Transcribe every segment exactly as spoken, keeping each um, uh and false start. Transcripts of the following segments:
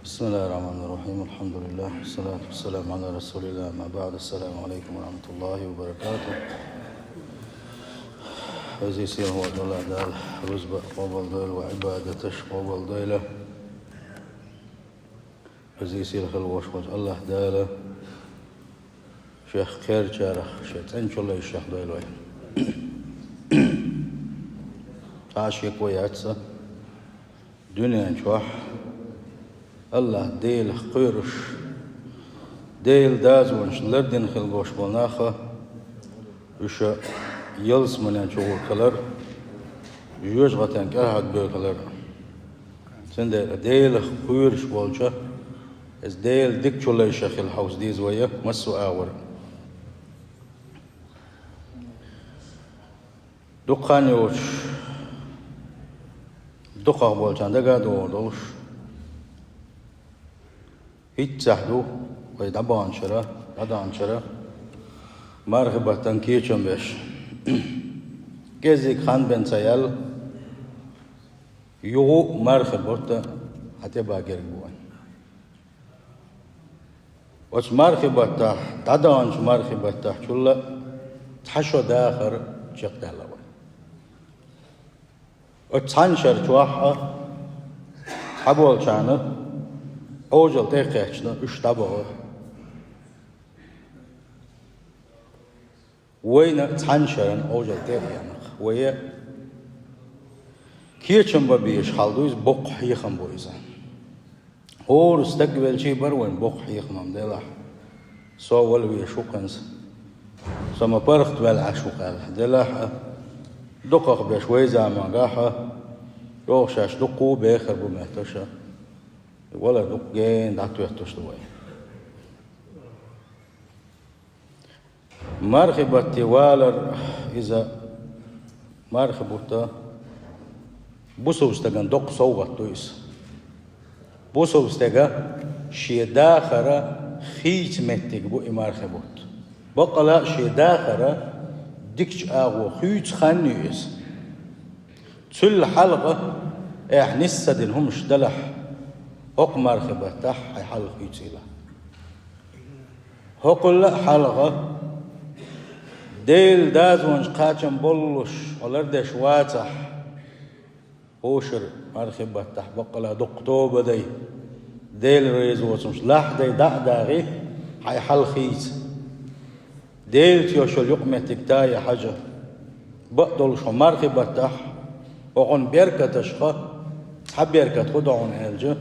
بسم الله الرحمن الرحيم. الحمد لله، والصلاة والسلام على رسول الله. أما بعد، السلام عليكم ورحمة الله وبركاته. Веза-сийлахь волчу АллахӀ Дала рузба къобалдойла, вай Ӏибадаташ къобалдойла. Веза-сийлахь хила волуш волчу АллахӀ Дала Шех кхерчарах, Шен цӀена чулайшех дойла вай. Цхьа а шеко яц, дуьнен чохь АллахӀ Делах кхоьруш, Делан дозанаш лардина хила болуш болу нах, уьш ялсаманен чу гӀур хилар, жоьжахатин кӀелхьарбевр хилар. Цундела Делах кхоьруш болчу, иза Делан дика чулайшех хила хьовса деза вай массо а агӀор. Дукха хан йоцуш, дукхах болчарна дага а догӀур долуш, хӀинццехь ду вай дӀабаханчара, дӀадаханчара мархи баттана кечам беш. КӀеззиг хан бен ца яьлла, юха мархи бутт хьан тӀе бан герга бу вайн. Оцу мархи баттахь, дӀадаханчу мархи баттахь чул а цхьа шо дахар чекхдаьлла вай. Оцу цхьана шар чохь а цхьаболчарна Ӏожалла тӀе а кхаьчна, уьш дӀабахара. Вайна цхьана шарна Ӏожалла тӀе а еана. Вай кечам бан безаш хьал ду иза, боккха хьехам бу иза. ХӀора стаг велчий бара вайн боккха хьехам, делахь. Со вала везаш ву кханца. Со ма паргӀат ваьлла Ӏаш ву кхаьлла. Делахь а, дукхах беш вай замангахь а, чӀогӀа шаьш дуккха а бехар бу метташа. Валар дуккха гена дӀатоьттуш ду вай. Мархи батте валар, иза мархи бутт бусалба стагана доккха совгӀат ду иза. Бусалба стеган шен дахар хийца меттиг бу и мархи бутт. Баккъала а шен дахар дикачу агӀор хуьйцу хан ю иза. Цул хьалха, ахь нисса дина хӀумаш делахь, хӀокху мархи баттахь хьайн хьал хуьйцийла. ХӀокхул а хьалха, Делан дозанаш кхачам боллуш хьо лардеш вацахь, хӀокху мархи баттахь баккъала дуккха тоба дай, Делан резавоцамаш лахьадай дӀа а дагӀий, хьайн хьал хийца. Делаца йолу юкъаметтиг тая хьажа. Бакъдолуш хьо мархи баттахь, хьо хьуна беркаташха цхьа беркат хӀун ду хьуна аьлча,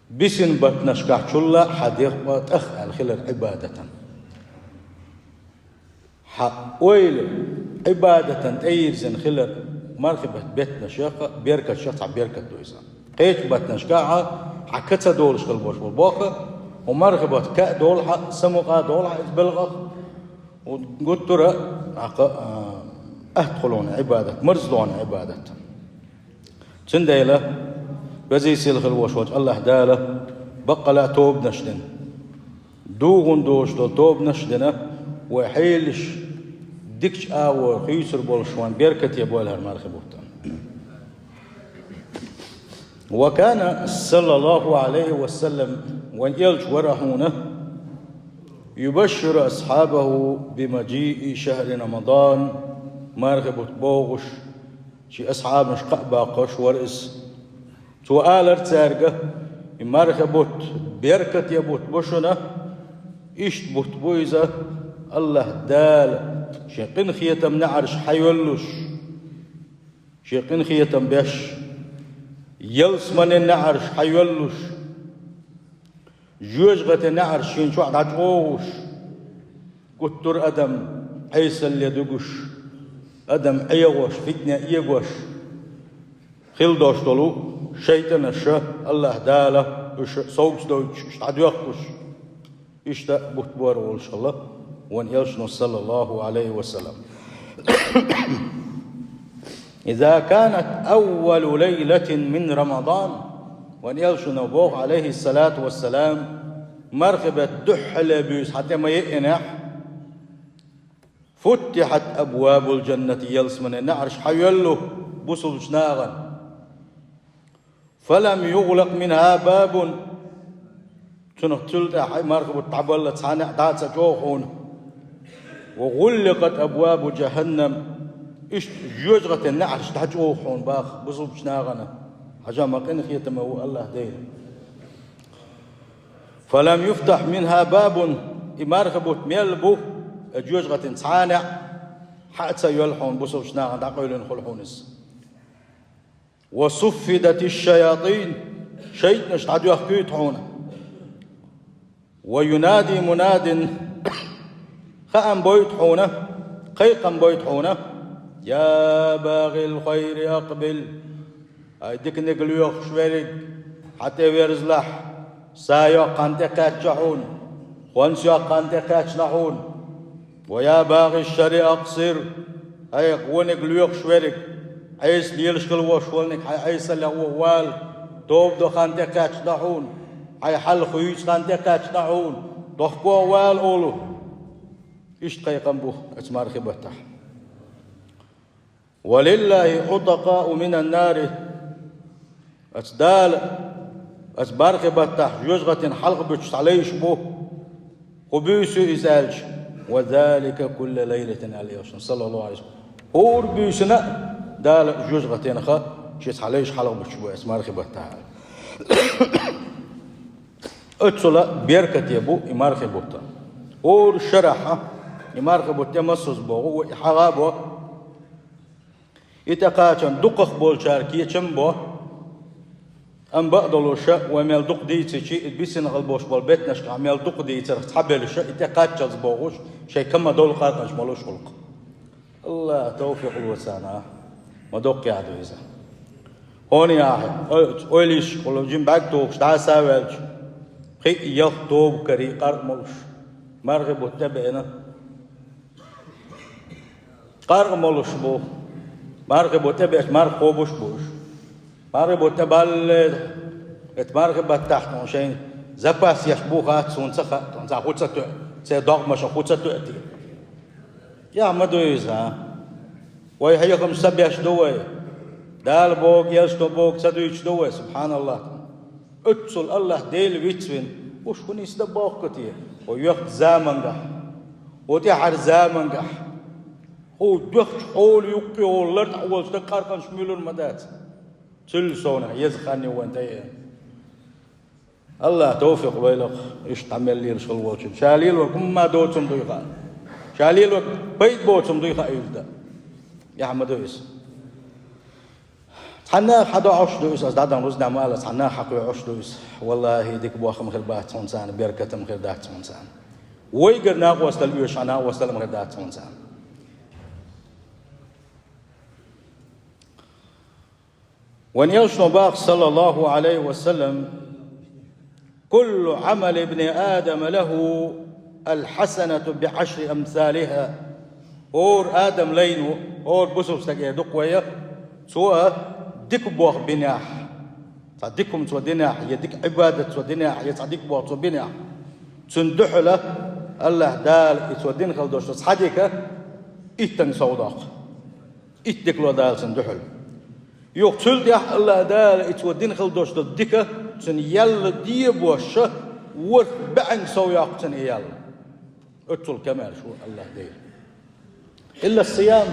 бисина баттанашкахь чул а хьан дегӀ тӀах аьлла хилар Ӏибадатан. Хьан ойла Ӏибадатан тӀеирзина хилар мархи бат-, беттанашех а, беркаташех цхьа беркат ду иза. Кхечу баттанашкахь а хьан ка ца долуш хила болуш болу боху, хьо мархи бат ка а долу хьан, самукъа а долу хьан иза белгӀах, гуттара а, хьан кха, а, атта хуьлу хьуна Ӏибадат, марзлу хьуна Ӏибадат. Цундела, везий-сийлахь хила волуш волчу АллахӀ Дала баккъала а тобанаш дина. ДугӀун долуш долу тобанаш а дина, вай хьелаш дикачу агӀор хуьйцур болуш вайн беркате бойла хӀара мархи бутт. وكان صلى الله عليه وسلم, вайн элча вара хьуна, يبشر أصحابه بمجيء شهر رمضان, мархи бутт бохуш, шен асхьабаш кхаъ баккхуш вара иза. Цо алара цаьрга: «И мархи бутт беркате бутт бу шуна, иштта бутт бу иза, АллахӀ Дала Шен къинхетам неӀарш хьайоьллуш, Шен къинхетам беш, ялсаманин неӀарш хьайоьллуш, жоьжахатин неӀарш шен чохь дӀачӀогӀуш, гуттара а адам Ӏесалле дуьгуш, адам ӀегӀош, фитне эгош хила долуш долу шайтӀанаш, АллахӀ Дала уьш совцадойтуш, уьш дӀадоьккхуш». Иштта бутт бора волуш хилла вайн элчано, саллаллаху Ӏалайхи ва саллам. «إذا كانت أول ليلة من رمضان», вайн элчано боху, Ӏалайхиссалату вассалам, мархи беттан дуьххьале буьйса хьан тӀе ма еъинехь, «فتحت أبواب الجنة», ялсаманин неӀарш хьайоьллу бусулбачу нахана. فلم يغلق منها باب. Цунах цул тӀаьхьа марха бутт дӀабалла цхьа неӀ дӀа ца чӀогӀа хьуна. وغلقت أبواب جهنم. Иштта жоьжахатин неӀарш дӀачӀогӀа хьуна баха бусулбача нахана. Хьажа, ма къинхетаме ва АллахӀ Дела. فلم يفتح منها باب. И марха бутт мел бу, э, жоьжахатин цхьа неӀ хьа а ца йоалла хьуна, бусулбача нахана дӀакъевлина хул хьуна иза. وصفدت الشياطين. ШайтӀанаш дӀадоьхкуьйту хьуна. وينادي مناد. Хаам бойту хьуна, кхайкхам бойту хьуна: يا باغي الخير أقبل. Ай, диканиг лоьхуш верриг, хьа тӀеверзалахь, са йоккха хӀама тӀекхаьчча хьуна, хӀонс йоккха хӀама тӀекхаьчна хьуна. ويا باغي الشر أقصر. Ай, вониг лоьхуш верриг, Ӏеса лелаш хила вош волниг хьай Ӏесаллех вуха вала, тоба до хӀама тӀекхаьчна хьуна, хьай хьал хуьйцу хӀама тӀекхаьчна хьуна, дохко вала олу. Иштта кхайкхам бу оцу мархи баттахь. ولله عتقاء من النار. Оцу Дала, оцу мархи баттахь жоьжахатин хьалха буьтуш цхьа лайш бу. ХӀун буьйса ю иза аьлча, وذلك كل ليلة, аьлла Элчано, саллаллаху Ӏалайхи ва саллам. ХӀора буьйсана а Дала жоьжахатинах шен цхьа лайш хьалха буьтуш бу оцу мархи баттахь. Оццула беркате бу и мархи бутт. ХӀора шарахь и мархи бутт тӀе массаза богӀу, ва и хьагӀа а бо. И тӀекхачам дукхах болчара кечам а бо. Амма бакъдолуша вай мел дукха дийцичи, и бисина гӀалбош болу беттанашкахь мел дукха дийцарх цхьаберриша, и тӀекхаччалц богӀуш, шайн кама довла къаркъанаш молуш гӀуллакх. АллахӀа тавфикъ лоцарна ма доккхехь ду иза. ХӀунда аьлча, ой-, ойла йиш йолу жима бӀаьрг тухуш дӀаса а ваьлча, кхин а ялх тоба карий къаркъа молуш, мархи бутт тӀебеана. Къаркъа молуш бу, мархи бутт тӀебеача марха кхобуш а бу уьш. Мархи бутт тӀебаллалц, эта мархи баттахь тхуна шайн запас еш бу хац, суна ца хаьа, тхуна цхьа хӀун ца тоьа, церан догӀмашна хӀун ца тоьа те. Эхь ма ду иза, а? Вай хьехамаш ца беш ду вай. Дала бохург, Элчано бохург ца дуьйцуш ду вай, субхьаналлахӀ. Оццул АллахӀ Дела вицвина, уьш хӀун нисдан бохку те? Хьо йоьхначу замангахь, хьо тӀаьхьара замангахь, хьо дуьхьачу хьола юккъе гӀолла лартӀахь волчу стаг къаркъанаш муьйлур ма дац. Цуьллу совнах еза хан ю вайн тӀееана. АллахӀа тавфикъ лойла-кх, иштта дӀа мел лелаш хила волчун. Ша лелорг хӀумма доцург дуй хаьа. Ша лелорг пайда боцург дуй хаьа иза дан. Эхь ма ду иза. Цхьанна а хьан доӀуш ду иза, аса дӀадан рузда ма ала, цхьанна а хьан кхоьӀуш ду иза. ВаллахӀи, дика бохам хир бац хьуна царна, беркатам хир дац хьуна царна. Вайгара накъостал оьшу хьан накъосталам хир дац хьуна царна. Вайн Элчано боху, саллаллаху Ӏалайхи ва саллам: «Куллу Ӏамали ибни Адама лаху, ал-хьасанату би Ӏашри амсалиха». ХӀора Адам лайна ву, хӀора бусалба стаг эр ду-кх вай, цо дика бохам бинехь, цхьа дика хӀума цо динехь, я дика Ӏибадат цо динехь, я цхьа дика бохам цо бинехь, цунна дуьхьал АллахӀ Дала и цо дина хила долуш долу цхьа дика иттанга совдоккху. Итт дика ло Дала цунна дуьхьал. Юха цул тӀаьхьа АллахӀ Дала и цо дина хила долуш долу дика цунна ял дебош, ворхӀ бӀенга совйоккху цунна и ял. Оццул камаьрша ву АллахӀ Дела. Илла ас-сиям,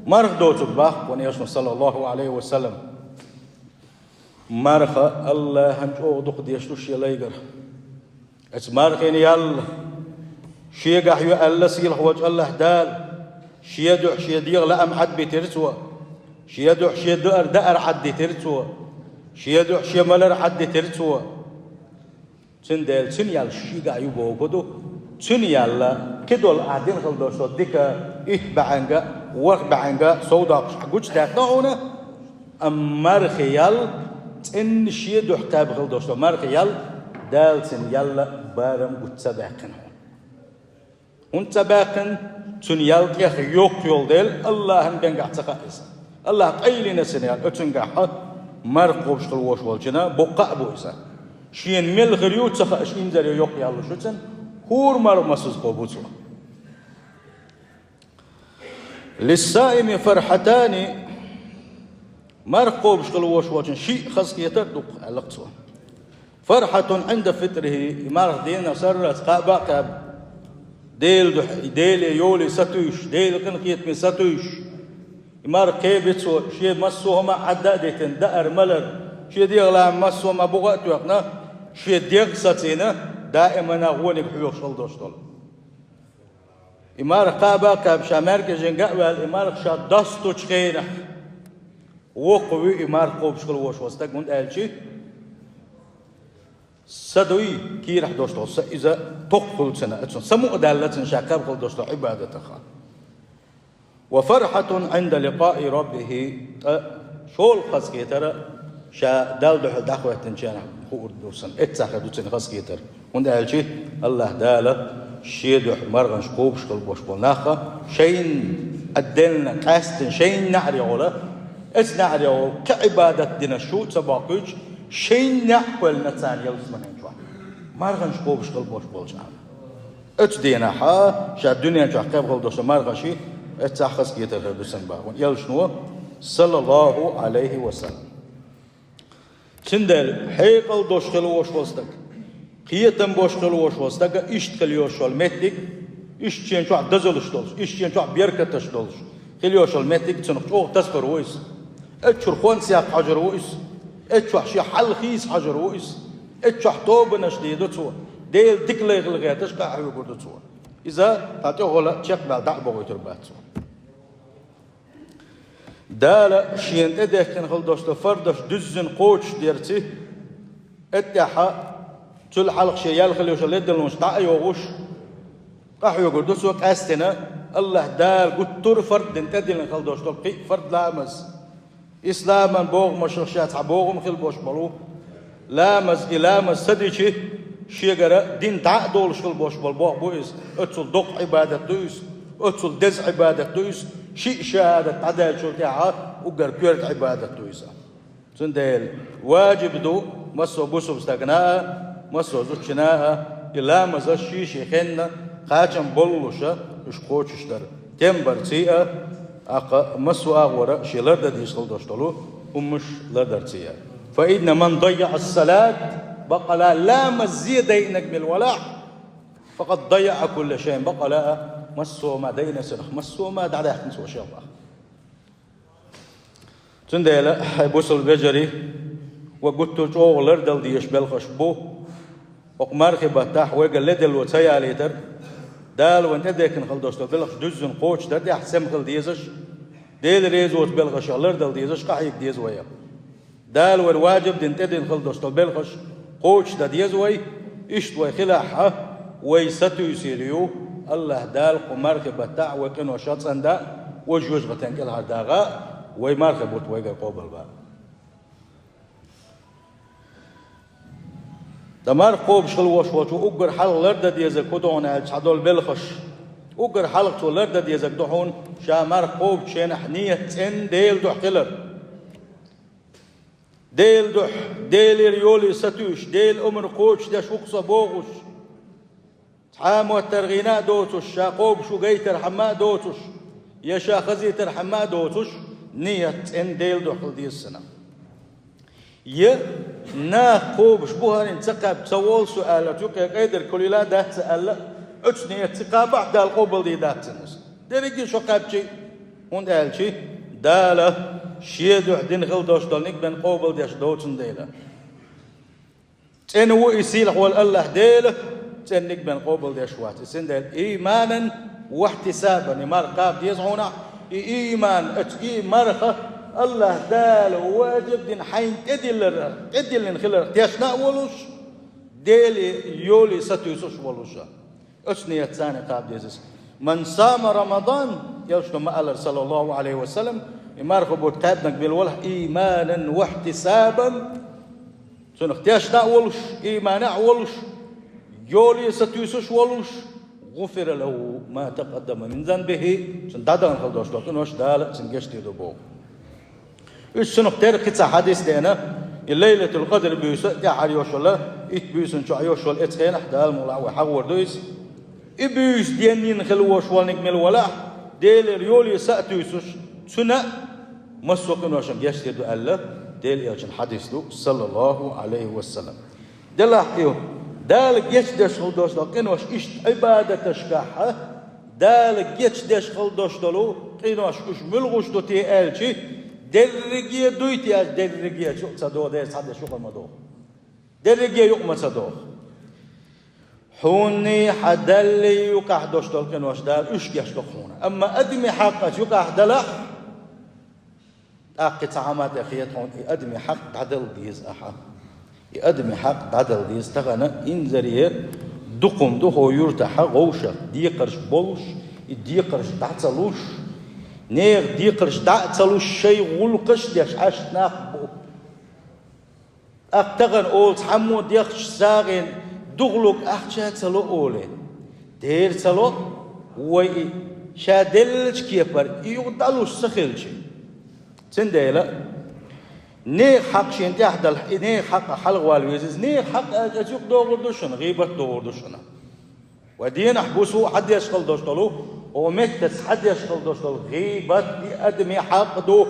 марха доцург боху вайн Элчано, саллаллаху Ӏалайхи ва саллам. Марха АллахӀана чӀогӀа дукха деш ду шен лайгара. Оцу мархина ял шегахь ю аьлла сийлахь волчу АллахӀ Дала, шен дуьхьа шен дегӀан лаам Ӏадбитира цо, шен дуьхьа шен даар Ӏаддитира цо, шен дуьхьа шен малар Ӏаддитира цо. Цундела цуьнан ял шегахь ю бохург ду. Цуьнан ял кхидолу ахь дина хила долуш долу дика итт бӀенга, ворхӀ бӀенга совдоккхуш ахь гучудаьккхина хьуна, амма мархи ял цӀенна шен дуьхьа кхаьбна хила долуш долу мархи ял, Дала цуьнан ял барам гучу ца баьккхина хьуна. ХӀунда ца баьккхина? Цуьнан ял тӀех йоккха йолу дела, АллахӀана бенгахь ца хаьа иза. АллахӀа къайлина цуьнан ял, оцуьнгахь марха кхобуш хила волуш волчунна боккха а бу иза. Шена мел хир ю ца хаьаш, инзаре йоккха ял луш ю цуьнан, хӀора марха массаза кхобу цо. Лиссаими фархьатани, Марха кхобуш хила волуш волчун шиъ хазахетар а ду-кх, аьлла-кх цо. فرحة عند فطره, и марха дийнахь сарралц кхаба а кхаьбна, Делан дуьхьа, Деле, йоле сатуьйсуш, Делан къинхетаме сатуьйсуш. И марха кхебира цо, шен массо а хӀума Ӏадда а дитина, даар-малар, шен дегӀан лаам массо а хӀума буха а тоьхна, шен дегӀ сацийна, даимана гӀониг хьоьхуш хила долуш долу. И марха кхаба а кхаьбна, ша маьркӀажа ган а ваьлла, и марха ша достучу хенахь, воккхавуьйту и марха кхобуш хила волуш волу стаг, хӀунда аьлча са дуй, кийрахь долуш долу са, иза токхуьйту цунна, цунна самукъадаьлла цунна ша кхаба хила долуш долу Ӏибадатах. وفرحة عند لقاء ربه, ткъа шолгӀа хазахетар а ша Далла дуьхьал дӀахӀоьттинчу хенахь хуур ду цунна, эццахь хир ду цунна хазахетар. ХӀунда аьлча АллахӀ Дала шен дуьхьа марханаш кхобуш хила болуш болу нах шайна отдельно, къаьсттина шайна неӀаре гӀо ло, оцу неӀаре гӀо кхин Ӏибадат динарш чу а ца боккхуьйтуш, шайна неӀ кхоьллина царна ялсаманин чохь марханаш кхобуш хила болуш болчу нах. Оцу дийнахь ша дуьнен чохь кхаба хила долуш долу марханаш, эццахь хазахетар хир ду цунна боху элчано, саллаллаху Ӏалайхи ва саллам. Цундела хьекъал долуш хила волуш волу стаг, кхетам болуш хила волуш волу стага иштта хила йолуш йолу меттиг, иштта шен чохь дозаллаш долуш, иштта шен чохь беркаташ долуш хила йолуш йолу меттиг цунах чӀогӀа тасабар ву иза. Оцу чуьра хӀонс яккха хьожур ву иза, оцу чохь шен хьал хийца хьожур ву иза, оцу чохь тобанаш дийр ду цо, Делан дика лай хила гӀерташ къахьоьгур ду цо. Иза тхан тӀехула чекхбаьлла дӀа а бохуьйтур бац цо. Дала шена тӀедехкина хила долуш долу фардаш дуьззина кхочушдерций, тӀаьхьа цул хьалха шен ял хила йолуш йолу ледарлонаш дӀа а йохуш, къахьоьгур ду цо къаьсттина, АллахӀ Дала гуттар а фард дина тӀедиллина хила долуш долу кхин а фард ламаз. Исламан бохамашах ша цхьа бохам хила болуш болу ламаз, и ламаз ца дича, шегара дин дӀа а долуш хила болуш болу бохам бу иза. Оццул доккха Ӏибадат ду иза, оццул деза Ӏибадат ду иза, шиъ шахӀадат дӀадаьллачул тӀаьхьа уггар коьрта Ӏибадат ду иза. Цундела важиб ду массо а бусалба стагана а, массо а зудчунна а и ламазаш ший-ший хенна кхачам боллуша уьш кхочушдар, тем барций а, тӀаккха массо а агӀора шен лардан дезаш хила долуш долу хӀуманаш лардарций а. فإن من ضيع الصلاة, бакъала ламаз зе дайинарг мила валахь, فقد ضيع كل شيء, бакъала а массо а хӀума дайина цунах, массо а хӀума дӀадаьккхина цо шен бахь. Цундела, хьай бусалба вежарий, ва гуттар а чӀогӀа лардала дезаш белхаш бу. ХӀокху мархи баттахь вайга ледарло ца ялийтар, Дала вайна тӀедехкина хила долуш долу белхаш дуьззина кхочушдар тӀехь сема хила дезаш, Делан резоца белхашах лардала дезаш, къахьега деза вай. Дала вайна важиб дина тӀедиллина хила долуш долу белхаш кхочушдан деза вай, иштта вай хилахь а, вай сатуьйсийр ю, АллахӀ Дала кху мархи баттахь вай къиношах цӀандан а, вай жоьжахатин кӀелхьардагӀа а, вай мархи бутт вайгара къобалбан а. Ткъа марха кхобуш хила волуш волчо уггар хьалха лардан дезарг хӀун ду хьуна аьлча, цхьадолу белхаш. Уггар хьалха цо лардан дезарг ду хьуна ша марха кхобучу хенахь нийят цӀена Делан дуьхьа хилар. Делан дуьхьа, Делера йоле сатуьйсуш, Делан омра кхочушдеш ву-кх со бохуш, цхьа а моттаргӀина а доцуш, ша кхобуш ву гайтархьама а доцуш, я ша хазийтархьама а доцуш, нийят цӀена Делан дуьхьа хила деза санна. Я нах кхобуш бу хӀарин ца кхаьб, ца волу со аьлла, цу кхе къедар кулила а дац ца аьлла, оцу нийят ца кхабахь, Дала къобалдийр дац цуьнан иза. Дерриге а шо кхаьбчи, хӀунда аьлчи Дала шен дуьхьа дина хила долуш долу нигман къобалдеш доцун дела. ЦӀена ву и сийлахь волу АллахӀ Дела, цӀена нигман къобалдеш вац. И цундела ийманан ва ихьтисабан, и марха кхаба деза хьуна, и ийман, оцу и марха АллахӀ Дала важиб дина хьайна тӀедиллар, тӀедиллина хиларх тешна а волуш, Деле йоле сатуьйсуш а волуша. Оцу нийят царна кхаба деза иза. «Ман сама Рамадан», элчано ма-аллара, саллаллаху Ӏалайхи ва саллам, и марха бутт кхаьбнарг мила валахь, ийманан ва ихьтисабан, цунах тешна а волуш, ийманехь а волуш, йоле сатуьйсуш а волуш, «гӀуфира лаху ма такъаддама мин занбихи», цунна дӀадахана хила долуш долу къинош Дала цунна гечдийр ду боху. Уьш цунах тера кхин цхьа хьадис деана, и Лайлатул-Къадр буьйса тӀаьхьара йолуш йолу, итт буьйсанна чохь йолуш йолу, оцу хенахь Дала мукъ лахь вай хьахор ду иза. И буьйса денйина хила волуш волниг мила валахь, Делера йоле са а туьйсуш, цуьнан а, Массо а къиношна гечдийр ду аьлла, Делан Элчан хьадис ду, саллаллаху Ӏалайхи ва саллам. Делахь а, Дала гечдеш хила долуш долу къинош иштта Ӏибадаташкахь, Дала гечдеш хила долуш долу къинош уьш муьлхуш ду те аьлча, дерриге а дуй те аьлча, дерриге а чу а ца догӀу, дера цхьа деш юкъа ма догӀу. Дерриге а юкъа ма ца догӀу. Хьуний, хьан Даллий юкъахь долуш долу къинош Дала уьш гечдо хьуна. Амма адамийн хьакъ аса юкъахь далахь, тӀаккха цхьа хӀума тӀе хета хьуна, и адамийн хьакъ дӀадала деза ахьа. И адамийн хьакъ дӀадала деза. Тахана инзаре дукха хӀума ду хӀокху юьртахь, вовшах, декхарш болуш, и декхарш дӀа ца луш, нехан декхарш дӀа а ца луш, шайн гӀуллакхаш а деш, хьашт нах бу. ТӀаккха тахана олу цхьаммо дехча сагӀина духалург ахча ца ло олий. Дера ца ло, вай и ша деллачу кепара и юкъа дӀалуш ца хилча. Цундела нехан хьакъ шена тӀехь далахь, и нехан хьакъ хьалхавала веза иза. Нехан хьакъ аьлча, аса юкъа догӀур ду шуна, гӀийбат догӀур ду шуна. Вай дийнахь, буса а хьан деш хила долуш долу, хӀокху меттаца хьан деш хила долуш долу гӀийбат и адамийн хьакъ ду.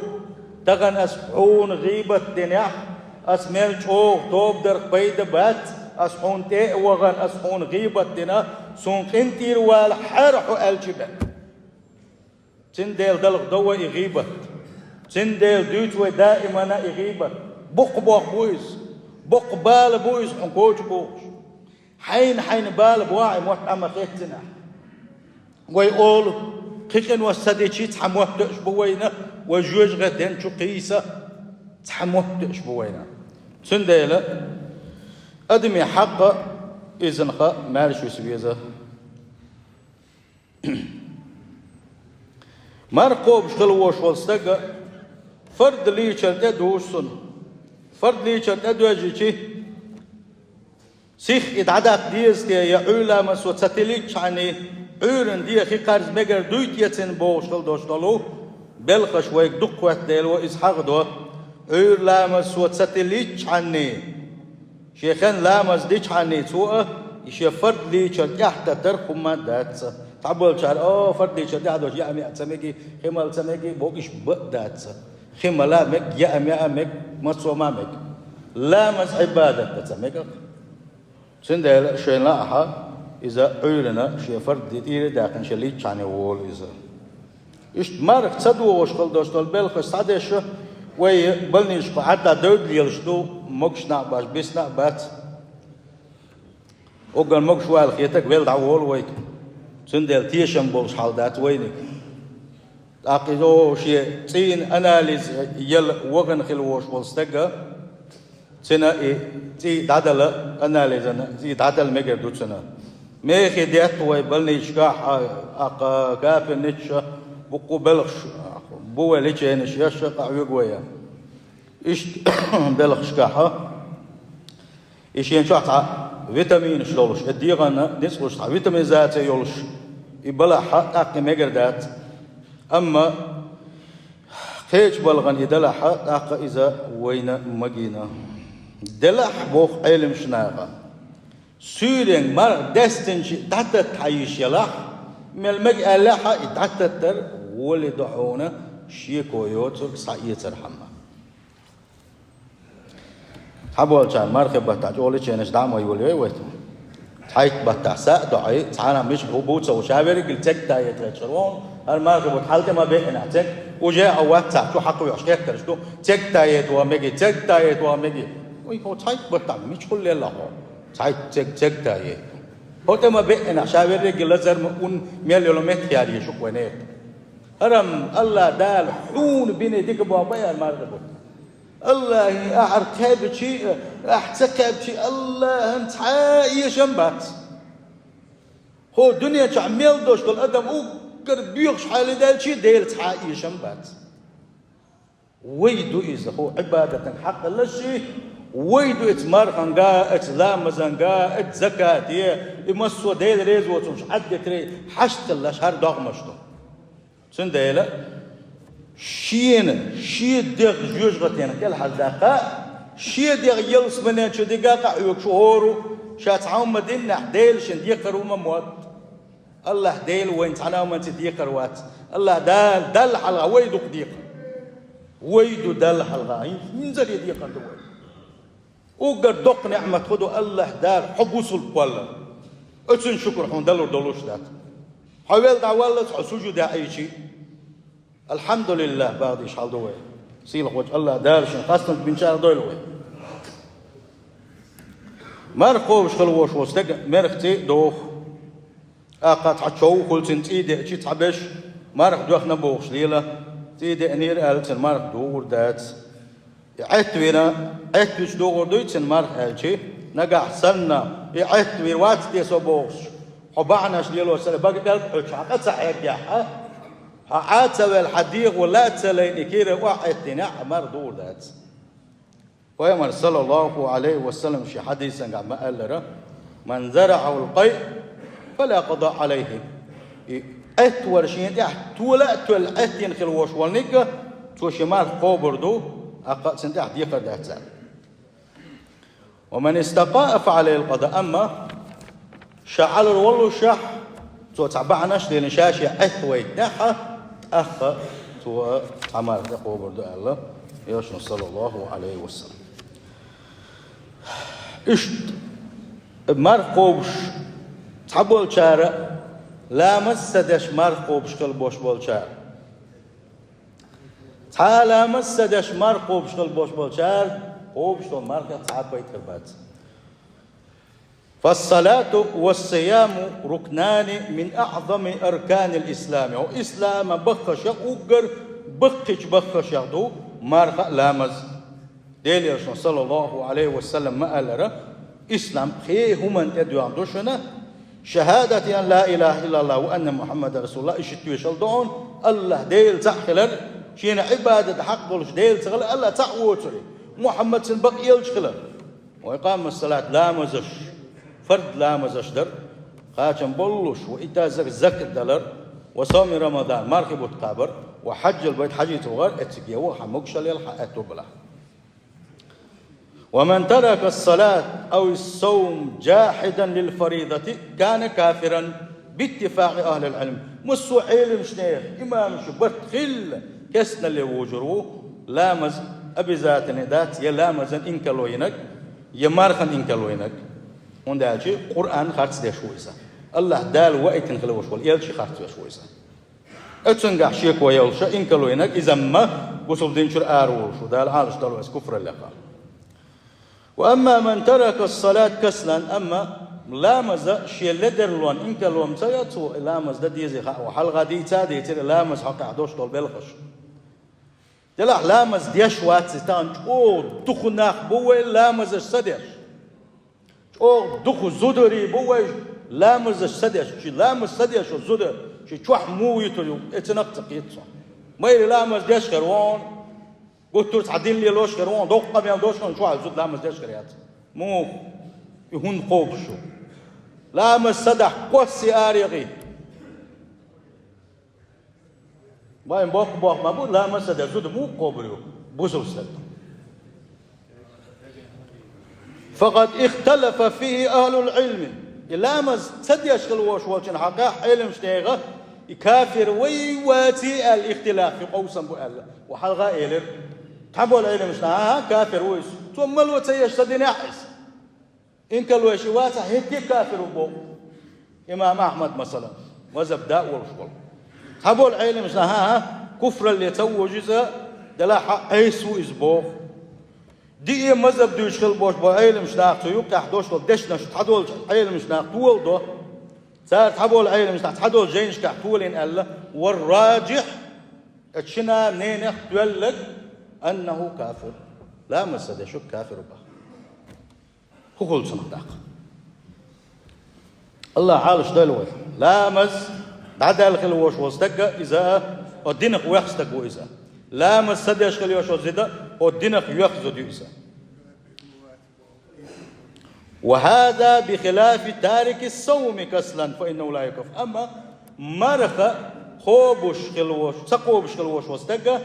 Тахана аса хьуна гӀийбат динехь, аса мел чӀогӀа тоба дарх пайда бац, аса хьуна тӀе а вахана, аса хьуна гӀийбат дина, суна къинтӀера валахьара хьо аьлча бен. Цундела далха до вай и гӀийбат. Цундела дуьйцу вай даимана и гӀийбат. Боккха бохам бу иза. Боккха бала бу иза хьуна коча бохуш. Хьайна-хьайна бала бохьа и мотт Ӏама хеццинехь. Вай олу, кхин къинош ца дичи цхьа мотт тоьуш бу вайна, вай жоьжахатин чу кхийса цхьа мотт тоьуш бу вайна. Цундела адамийн хьакъ а изанха маьрша виса веза. Марха кхобуш хила волуш волу стага фард лийчар тӀе а дуьйш суна. Фард лийчар тӀе а доьжчи, сих и дӀадаккха деза те, я Ӏуьйра ламазо ца тилличхьаний, Ӏуьйранна де хи кхарза мегар дуй те цуьнан бохуш хила долуш долу белхаш вайга дукха хӀоьттина дела, вай иза хьахадо, Ӏуьйра ламазо ца тилличхьаний. Шен хенахь ламаз дичхьаний цо а, и шен фард лийчар тӀехь таттар хӀумма дац. Цхьаболчара, о, фард лийчар тӀехь долуш яа-меа ца меги, хи мала ца меги, бохуш ба а дац. Хи мала мег, яа-меа мег, массо а ма мег. Ламаз Ӏибадат дан ца мега. Цундела шайна лаахьа, иза Ӏуьйранна шен фард тӀера а даьккхина, шен лийчхьаний волу иза. Иштта марха ца догӀуш хила долуш долу белхаш схьадеш, вай больничка Ӏадда девдда лелаш ду, могуш нах а бац, биса нах а бац. Уггар могуш вала хетарг велла дӀаволу вайга. Цундела тешам болуш хьал дац вайниг. ТӀаккха иза шен цӀийнан анализ яла вахана хила волуш волу стага, цуьнан и цӀий дӀадала, анализана цӀий дӀадала мегар ду цуьнан. Мехе детта вай больничкахь а, аккха капельницаш а, буккъу белхаш бу вай, леченеш еш а къахьоьгу вай. Иштта белхашкахь а, и шен чохь цхьа витаминаш долуш, и дегӀанна ницкъ луш цхьа витаминизация йолуш, и балахь а тӀаккха мегар дац. Амма кхечу балхана и далахь а, тӀаккха иза вайна магийна. Делахь, боху Ӏеламнаха, суьйренга марха даьстинчу дӀататта хьан йиш ялахь, мел мега аьллехь а, и дӀататтар воле до хьуна, шеко йоцург схьаэцархьама. Цхьаболчара мархи баттахь чӀогӀа леченеш дӀа а ма йолайой вай. Цхьайтта баттахь са а доӀий, цхьана мича хӀу бу ца ву, ша верриггал цегтаета хьечур ву, хӀара мархи бутт хьал тӀе ма беъинахь цег, уже а вац цхьа чу хьакхоьхьуш хеттарш ду, цегтаета ван меги, цегтаета ван меги. Уй, хьо цхьайтта баттахь мичахула лелла хьо? Цхьайтта цег, цегтаета. ХӀо тӀе ма беъинахь, ша верриггал лазар ма ун, мел йолу меттахъяр еш ю-кх вай нехан. ХӀара-м АллахӀ Дала хьуна бина дика бохам бу хӀара мархи бутт. АллахӀе ахьара кхаьбчи а, ахь ца кхаьбчи а, АллахӀан цхьа а эшам бац. ХӀо дуьнен чохь мел долуш долу адам уггар боьхуш хьале даьлчи а, Делан цхьа а эшам бац. Вай ду иза, хӀо Ӏибадатан хьакъ лаши, вай ду иза марханга а, иза ламазанга а, иза закате, и массо а Дела реза воцурш Ӏаддитарий, хьашт хилалаш хӀара догӀмаш ду. Цундела шена, шен дегӀ жоьжахатенах кӀелхьардаккха, шен дегӀ ялсаманен чу дига къахьоьгуш ву хӀора, ша цхьа хӀума диннехь, Дела шен декхар ву ма мотт. АллахӀ Дела вайна цхьана а хӀуманца декхар вац. АллахӀ Дала, Далла хьалха вай дукха декхар. Вай ду Далла хьалха, хӀинцале декхар ду вай. Уггар доккха ниӀмат хӀу ду, АллахӀ Дала хьо бусулба кхоллар. Оцун шукр хьуна далур долуш дац. Хьо вел дӀаваллалц, хьо сужуде Ӏийчи. АлхьамдулиллахӀ, бахьадеш хьал ду вай. Сийлахьволчу АллахӀ Дала шен хастам бинчарах дойла вай. Марха кхобуш хила волуш волу стаг мерах цӀий а доху. ТӀаккха цхьа чов хуьлу цуьнан цӀий деачи, цхьаберш марха доьхна бохуш лела, цӀий деанера аьлла, цуьнан марха догӀур дац. И Ӏеттавина, Ӏеттавича догӀур дуй цуьнан марха аьлчи, нагахь санна, и Ӏеттавийр вац те со бохуш, хьо бахьанаш лелош санна, бага бӀаьрг Ӏуьттуш хьан къа ца хьеггехь, хьан Ӏа ца ваьлла, хьан дегӀо ла а ца лайна, и кийра охьаӀеттинехь, марха догӀур дац. Пайхамар, саллаллаху Ӏалайхи ва саллам, шен хьадисангахь ма-аллара: «Ман зарахьул къай, фала къада Ӏалайхи». И Ӏеттавар шен тӀехь тола а тоьлла Ӏеттина хила волуш волниг, цо шен марха кхобур ду, тӀаккха а цуьнан тӀехь декхар дац цара. «Ва ман истакъаа, фа Ӏалайхил къада». Амма ша Ӏалур воллушехь, цо цхьа бахьанаш а лелийна, ша-ша Ӏеттавайтинехь, тӀаккха цо цхьа марха тӀекхобур ду аьлла, элчано, саллаллаху Ӏалайхи ва саллам. Иштта марха кхобуш цхьаболчара, ламаз ца деш марха кхобуш хила бош болчара. Цхьа а ламаз ца деш марха кхобуш хила бош болчара, кхобуш долу мархех цхьа а пайда хир бац. «Фассалату вассияму рукнани мин аъзами арканил ислами». Хьо ислама баххашах уггар баккхийчу баххашах ду марха а, ламаз а. Делан элчано, саллаллаху Ӏалайхи ва саллам, ма-аллара: «Ислам пхи хӀуманна тӀедоьгӀна ду шуна: шахӀадати ан ла илаха иллаллахӀ ва анна Мухьаммадан расулуллахӀ», и шиъ тоьшалла ду хьуна, АллахӀ Дела цхьаъ хилар, шена Ӏибадат хьакъ долуш Дела ца хилар, АллахӀ цхьаъ воцург, Мухьаммад цуьнан бакъ элча хилар. «Ва икъамас салат», ламазаш, фард ламазаш дар, кхачам боллуш, «ва итаа закат», закат далар, «ва савми Рамадан», мархи бутт кхабар, «ва хьажжил байт», хьажица вахар, эциг ян ваха хьан могушалла елахь, хьан аьтто балахь. «Ва ман тарака ас-салата ау ас-савма жахьидан лил-фаридати кана кафиран биттифакъи ахӀлил Ӏилм». Массо а Ӏеламнехан, имамаша барт хилла, кестналле вожур ву, ламаз обязательный дац, я ламазан инкарло йинарг, я мархан инкарло йинарг. ХӀунда аьлча Къуръан харц деш ву иза. АллахӀ Дала ваийтина хила волуш волу элча харц веш ву иза. Оцуьнгахь шеко йолуш, инкарло йинарг иза-м бусулба дин чуьра ара волуш ву, Дала Ӏалашдойла вай куфраллех. «Ва амма ман тарака ас-салата каслан», амма ламаз шен ледарлонна, инкарло ца йо цо, и ламаз дан дезий хаьа, хьалха дийца а дийцира, ламазан хьокъехь долуш долу белхаш. Делахь ламаз деш вац иза, тахана чӀогӀа дукха нах бу вай ламазаш ца деш. ЧӀогӀа дукха зударий бу вай ламазаш ца деш. Ши ламаз ца деш волу зуда ши чохь муха йитур ю, и цунах а ца кхета цунна. Майра ламаз деш хир ву хьуна, гуттар а цхьа дин лелош хир ву хьуна, доккха къамел долуш хир ву хьуна, чохь зуда ламаз деш хир яц. Муха? И хӀунда кхобуш ю? Ламаз ца дахь, кхосса аре гӀий. Вайн боккха боху ма бу, ламаз ца деш зуда муха кхобур ю бусалба стаг? «Факъад ихталафа фихи ахӀлул Ӏилми». И ламаз ца деш хила волуш волчун хьакъехь Ӏеламнехан, и кафир вай, ваций аьлла, ихтилаф ю, къовсам бу аьлла. Ва хьалха а элира, цхьаболу Ӏеламнаха: «ХӀан-хӀа, кафир ву иза. Цо мало ца еш ца динехь иза». Инкарло еш и вацахь, хӀетте а кафир ву боху имам Ахьмад, масалан, мазхӀаб да а волуш волу. Цхьаболу Ӏеламнаха: «ХӀан-хӀа, куфралле ца вожу иза, делахь а Ӏеса ву иза», боху. Диъе мазхӀаб дуьйцуш хила болуш болу Ӏеламнаха цу юккъехь долуш долу дешнаш цхьадолчу Ӏеламнаха тола до. Цара цхьаболу Ӏеламнаха цхьадолу жайнашкахь толийна аьлла: «Вар-раджихь», оцу шина ненех тоьлларг, «аннаху кафир». Ламаз ца деш верг кафир ву боху. ХӀун хуьлу цунах тӀаккха? АллахӀ Ӏалашдойла вай. Ламаз дӀадаьлла хила волуш волу стаг а иза, оцу динах воьхна стаг ву иза. Ламаз ца деш хила йолуш волу зуда, оцу динах йоьхна зуда ю иза. «Ва хӀаза бихилафи тарики ас-савми каслан, фа иннаху ла юкаффар». Амма марха кхобуш хила волуш, ца кхобуш хила волуш волу стаг а,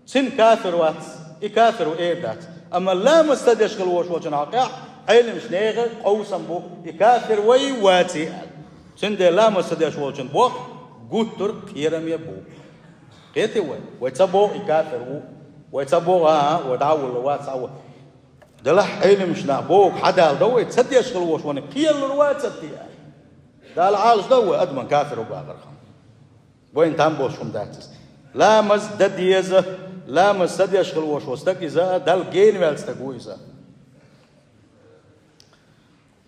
цуьнан кафир вац, и кафир ву эр дац. Амма ламаз ца деш хила волуш волчун хьакъехь Ӏеламнаха къовсам бу, и кафир вай, ваций аьлла. Цундела ламаз ца деш волчун боху гуттар а кхераме бу. Кхетий вай? Вай ца боху и кафир ву. Вай ца боху, а, вай дӀа а волла, вац а вай. Делахь Ӏилманчаш нах боху, хьадалла дан вай, ца деш хила волуш вайна кхералур вацара те? Дала Ӏалашдойла вай адаман кафир ву бахарх. Вайна там болуш хӀума дац иза. Ламаз дан деза, ламаз ца деш хила волуш волу стаг иза, Далла гена ваьлла стаг ву иза.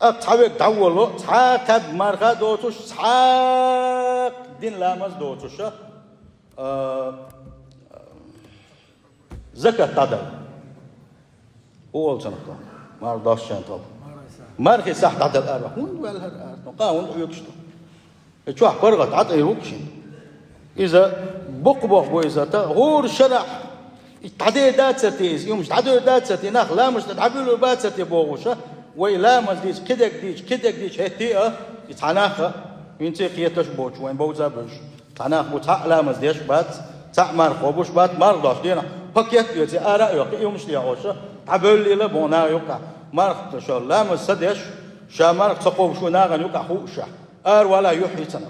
Ах, цхьа верг дӀаволало, цхьа а кхаьбна марха а доцуш, цхьа а дина ламаз а доцуш, а, закат дӀадала. ХӀун олу цунах тхо? Марха дошшен тхо. Мархи сахь дӀадала ара. ХӀунда ваьлла хӀара ара? Тхо къа хӀунда хьоьгуш ду? И чохь паргӀат дӀатӀийр ву-кх шина. Иза букх боху бу иза, та хӀора шарахь и дӀадер дацара те иза, и хӀумаш дӀадер дацара те, нах ламазашна дӀабуьйлур бацара те бохуша, вай ламаз дийца, кхидерг дийца, кхидерг дийца, хӀетте а, и цхьа нах а, хӀинца а кхеташ а боцуш, вайн бовза а буьйш. Цхьа нах бу, цхьаъ ламаз деш а бац, цхьаъ марха кхобуш а бац, марха дошчу дийнахь пакет а оьций, ара а оьккхий, и хӀумаш лехьоша, дӀабевллийла боху наха юккъехь. Марха ша ламаз ца деш, ша марха ца кхобуш ву нахана юккъехь хууш, ара валахь юьхь йицана.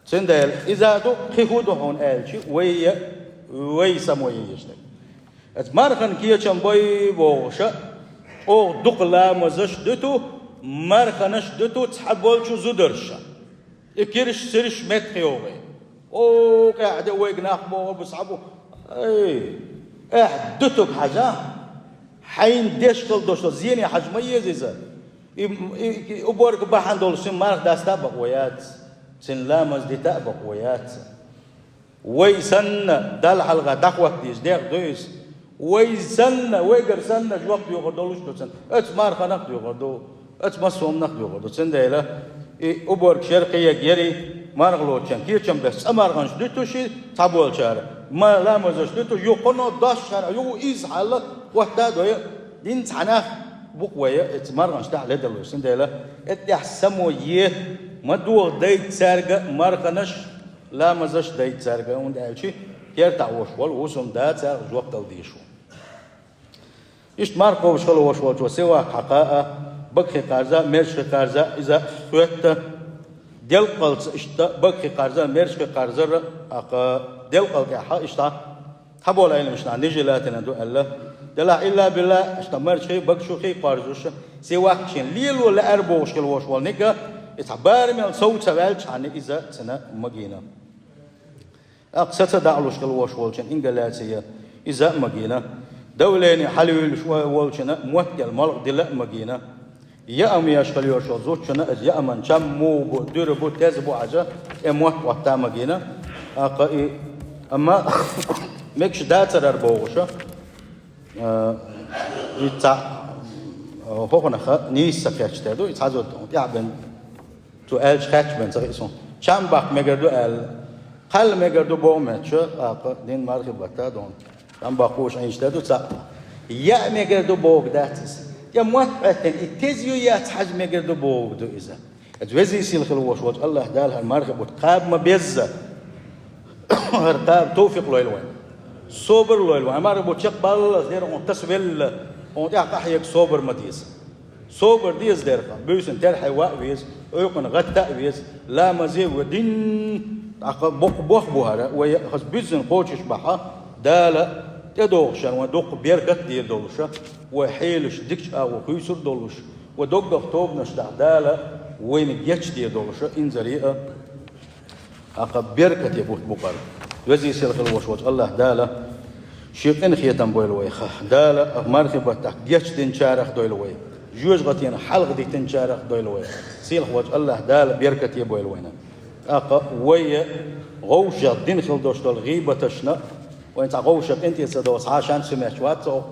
Цундела иза ду, кхин хӀун ду хьуна аьлча, вай, вай самое еш дерг. Аса мархана кечам бой бохуша, чӀогӀа дукха ламазаш а дуьту, марханаш а дуьту цхьаболчу зударша. И кирш, сирш меттахйогӀий. О, къаьхьа де вайга нах боху, бу схьа бу. Ай, эхь, дуьтуг хьажа. Хьайна деш хила долуш долу зене хьажа ма еза иза. И, и, и уборка бахьана долуш шин марха даста а бакъо яц, цуьнан ламаз дита а бакъо яц. Вай санна, Далла хьалха дӀахӀоттийча дегӀ ду иза. Вай санна, вайгара санна жоп доьхур долуш ду цунна. Оцу марханах а доьхур ду, оцу массо а хӀуманах а доьхур ду. Цундела и уборка шеркхиег яри, марха лоцучун кечам беш цкъа марханаш дуьтуши цхьаболчара. Ма ламазаш дуьту, юххуно дош хьара, юху иза хьалла, хӀотта а дой, дин цхьанах букъ вай, оцу марханаш тӀехь ледаллуш. Цундела, тӀехь само е, ма догӀа дайта цаьрга марханаш, ламазаш дайта цаьрга, хӀунда аьлча кертахь волуш волу хӀусамда царах жоп дала дийш ву. Иштта марха кхобуш хила волуш волчо сивак хьакха а, бага хи кхарза а, мерш хи кхарза а, иза хоьтта, делкъалца иштта бага хи кхарза а, мерш хи кхарзар а, хьакха делкъал тӀехь иштта. Цхьаболу Ӏеламнаха нижи латина ду аьлла. Делахь илла билла, иштта марчхий, багашухий кхорзуш, сивак шен лело лаьара бохуш хила волуш волу ника, и цхьа барамел сов ца ваьлчхьана иза цуьнан магийна. ТӀаккха са ца даалуш хила волуш волчун ингаляция, иза а магийна. Давление хьалавуьйлуш волчунна моттигал молкъа дила а магийна. Яам еш хила йолчу зудчунна иза яаман чам муха бу, дуьра бу, теза бу хьажа, тӀе мотт Ӏотта а магийна. ТӀаккха и, амма мегаш дацарара бохуша, а, и цхьа, а, хӀокхунаха нийса ца кхетча тера ду, и цхьа зуда тӀехь бен, цо аьлча хаьттича бен ца хиъ суна. Чам баккха мегар ду аьлла, кхалла мегар ду боху меттачу, тӀаккха дин мархи батта а дона. Там баккхуш Ӏийначу тӀе ду цхьаъ. Яа мегар ду боху дац иза. Я мотт Ӏоьттина, и теза ю яц хьажа мегар ду боху ду иза. Иза везий сила хила волуш волчу АллахӀ Дала хӀара мархи бутт кхаба ма безза. ХӀара кхаба товфикъ лойла вайн. Собар лойла вайн. Мархи бутт чекхбаллалц дера хьуна тасавелла, хьуна тӀехь къахьега собар ма деза. Собар деза дерхьа, буьйсанна терхье ваа веза, Ӏуьйкъана гӀатта а веза, ламазе а ве дин, тӀаккха боккха бох бу хӀара, вай хаза буьззина кхочуш бахьа, Дала тӀедогӀушан вайн дуккха беркат а дийр долуша, вай хьелаш дикачу агӀо хуьйцур долуш, вай доггах тобанаш дахь Дала вайна гечдийр долуша, инзаре а. ТӀаккха беркате бутт бу хӀара. Везий сила хила волуш волчу АллахӀ Дала шен къинхетам бойла вайх. Дала мархи баттахь гечдинчарах дойла вай. Жоьжахатина хьалха дитинчарах дойла вай. Сийлахь волчу АллахӀ Дала беркате бойла вайна. ТӀаккха вай гӀовшах дина хила долуш долу гӀийбаташна, вайн цхьа гӀовшах къинтӀе ца догӀу, цхьа шанс хӀумаьч вац оха,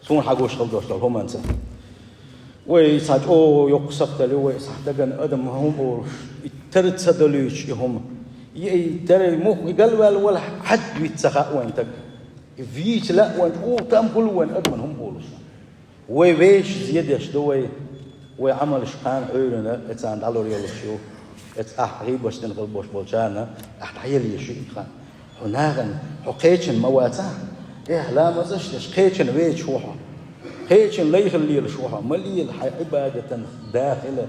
суна хьагуш хила долуш долу хӀуманца. Вай цхьа чӀогӀа йоккха сахталли, вай цхьа дагана адам хӀума олуш, и тера ца далуьйтуш и хӀума. И, и тера мух, и галваьлла вала хьад виц ца хаьа вайн таг. И вийца лаьа вайн чӀогӀа там хуьлу вайн адаман хӀума олуш. Вай вешан зен деш ду вай, вай Ӏамалш кхана Ӏуьйранна, эцарна дӀалур йолуш ю. Эца ахь гӀийбаш дина хила бош болчарна, ахь дӀаелла езаш ю и хан. Хьо нахана, хьо кхечанна ма вацахь, эхь, ламазаш деш, кхечанна веача ву хьо. Кхечанна лайхалла лелаш ву хьо. Ма лела, хьайн Ӏибадатан да хила,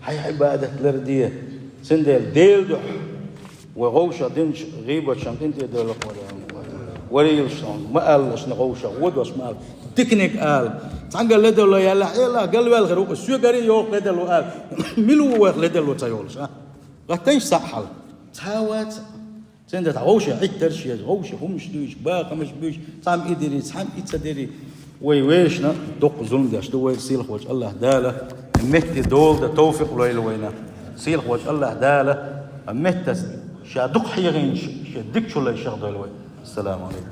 хьайн Ӏибадат ларде. Цундела Делан дуьхьа вай гӀовшах динчу гӀийбаташна къинтӀе дойла вай. Варийла шоана, ма алалаш, на гӀовшах, водаш ма ала. Диканиг ала. Цхьанга ледарло яьлла, Ӏела, галваьлла хир ву, соьгара йоах ледарло ала. Мила ву вайх ледарло ца йолуш, а? ГӀаттайша схьа хьал. Цхьа вац. Цундела дӀа гӀовша Ӏиттарш еза, гӀовша хӀумаш дуьйш, бахамаш буьйш, цхьамма и дирий, цхьамма и ца дирий. Вай вешна доккха зулам деш ду, вай сийлахь волчу АллахӀ Дала метте дола дан товфикъ лойла вайна. Сийлахь волчу АллахӀ Дала меттаца ша дукха хьехийна шен дикачу лайшах дойла вай. Ассаламу алейкум.